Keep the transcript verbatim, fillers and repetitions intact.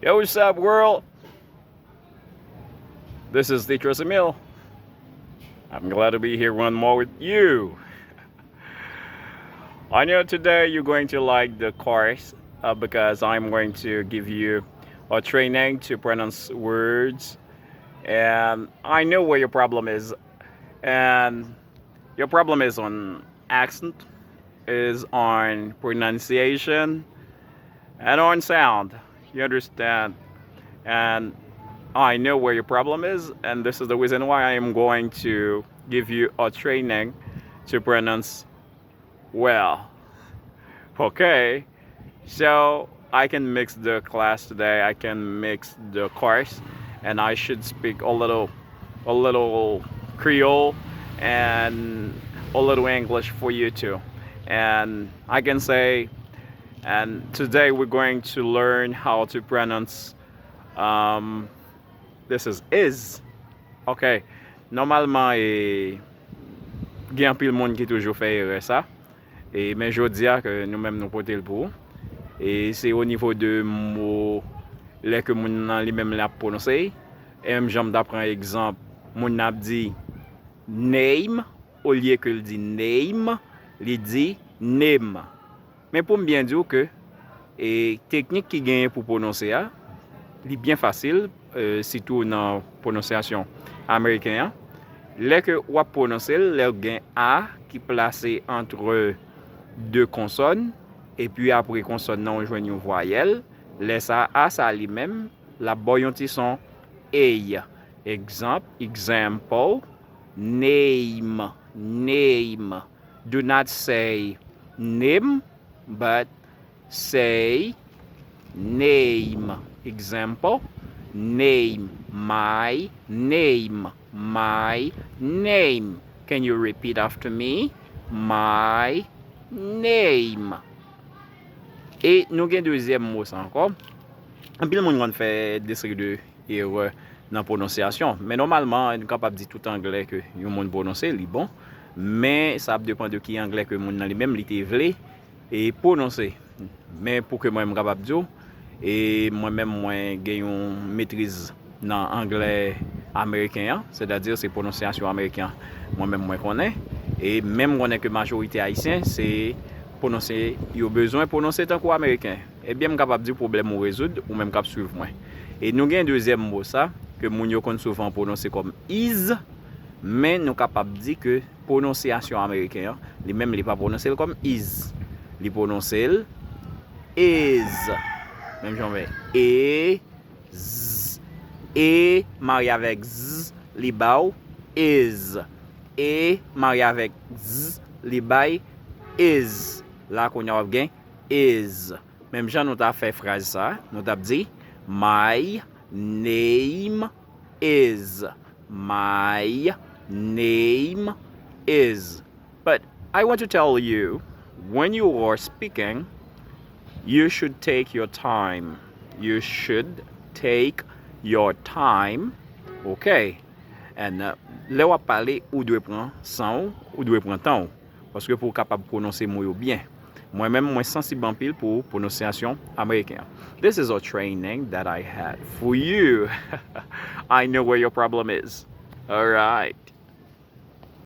Yo, what's up, world? This is Teacher Emil. I'm glad to be here one more with you. I know today you're going to like the course uh, because I'm going to give you a training to pronounce words. And I know where your problem is. And your problem is on accent, is on pronunciation, and on sound. You understand? And I know where your problem is, and this is the reason why I am going to give you a training to pronounce well. Okay? So I can mix the class today. I can mix the course, and I should speak a little, a little Creole and a little English for you too. And I can say, and today we're going to learn how to pronounce um, this is is. Ok. Nòmalman, e, gen anpil moun ki toujou fè erè sa. E, men jodi a, ke nou menm nou pote l pou ou. E se o nivo de mo, lè ke moun nan li menm l ap pwononse. E menm jan m ta pran egzanp, moun nan ap di name, olye ke l di name, li di nem. Men pou m byen di w ke e, teknik ki genyen pou pwononse a, li byen fasil, e, sitou nan pwononsyasyon ameriken an. Lè ke w ap pwononse l, lè w gen a ki plase antre de konsòn, epi apre konsòn nan, w jwenn yon vwayèl, lè sa a, a sa li menm, l ap ba w yon ti son ey. Egzanp, example, name, name. Do not say name, but say name. Example, name, my name, my name. Can you repeat after me? My name. E nou gen dezyèm mo sa ankò. Anpil moun konn fè de seri de erè nan pwononsyasyon. Men nòmalman, nou kapab di tout anglè ke yon moun pwononse, li bon. Men sa ap depann de ki anglè ke moun nan li menm li te vle e pwononse. Men pou ke mwen m kapab di w, e mwen menm mwen gen yon metriz nan anglè ameriken an, sètadi se pwononsyasyon ameriken an, mwen menm mwen konnen. E menm konnen ke majorite ayisyen, se pwononse, yo bezwen pwononse tankou ameriken. Ebyen, m kapab di w pwoblèm ou rezoud, ou menm k ap swiv mwen. E nou gen dezyèm mo sa, ke moun yo konn souvan pwononse kòm is, men nou kapab di ke pwononsyasyon ameriken an, li menm li pa pwononse l kòm is. Li pwononse l is. Menm jan w wè. E, z. E marye avèk z, li ba w is. E marye avèk z, li bay is. La kounye a w ap gen is. Menm jan nou ta fè fraz sa, nou t ap di, my name is. My name is. But I want to tell you, when you are speaking, you should take your time. You should take your time. Ok? And uh, lè w ap pale, ou dwe pran san w, ou dwe pran tan w. Paske pou w kapab pwononse mo yo byen. Mwen menm, mwen sansib anpil pou pwononsyasyon ameriken an. This is a training that I had for you. I know where your problem is. Alright.